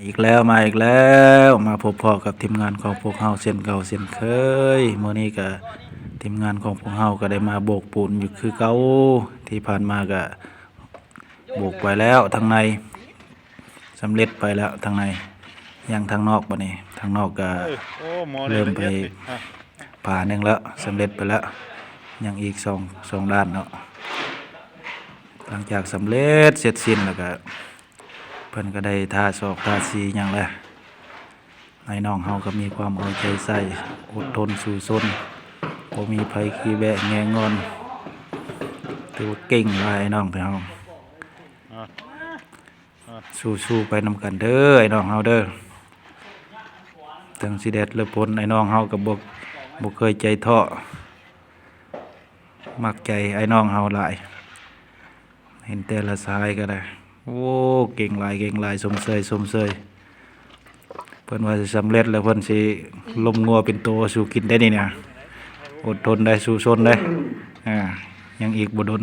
ອີກແລ້ວ ມາອີກແລ້ວ ມາພົບພໍ້ກັບທີມງານຂອງພວກເຮົາເຊັ່ນເກົ່າເຊັ່ນເຄີຍ. ມື້ນີ້ກະທີມງານຂອງພວກເຮົາກະໄດ້ມາໂບກປູນຢູ່ຄືເກົ່າ. ທີ່ຜ່ານມາກະໂບກໄປແລ້ວທາງໃນ ສຳເລັດໄປແລ້ວທາງໃນ ຍັງທາງນອກ. ບາດນີ້ທາງນອກກະເລີ່ມໄປຝາໜຶ່ງແລ້ວ ສຳເລັດໄປແລ້ວ ຍັງອີກສອງ ສອງດ້ານເນາະ. ຫຼັງຈາກສຳເລັດເສັດສິ້ນແລ້ວກະ ເພິ່ນກະໄດ້ທາຊອກທາສີຫຍັງແຫຼະ. ອ້າຍນ້ອງເຮົາກະມີຄວາມເອົາໃຈໃສ່ ອົດທົນສູ້ຊົນ ບໍ່ມີໃຜຂີ້ແວະແງງອນ. ຖືວ່າເກັ່ງຫຼາຍອ້າຍນ້ອງເຮົາ. ສູ້ໆໄປນຳກັນເດີອ້າຍນ້ອງເຮົາເດີ. ເຖິງຊິແດດຫຼືຝົນ ອ້າຍນ້ອງເຮົາກະບໍ່ ບໍ່ເຄີຍໃຈທໍ້ ມັກໃຈອ້າຍນ້ອງເຮົາຫຼາຍ. ເຫັນແຕ່ລະສາຍກະໄດ້ ໂອ້ ເກັ່ງຫຼາຍ ເກັ່ງຫຼາຍ ຊົມເຊີຍ ຊົມເຊີຍ. ເພິ່ນວ່າຊິສຳເລັດແລ້ວ ເພິ່ນຊິລົມງົວເປັນໂຕສູ່ກິນໄດ້ນີ້ນະ. ອົດທົນໄດ້ ສູ້ຊົນໄດ້ ອາ ຍັງອີກບໍ່ດົນ.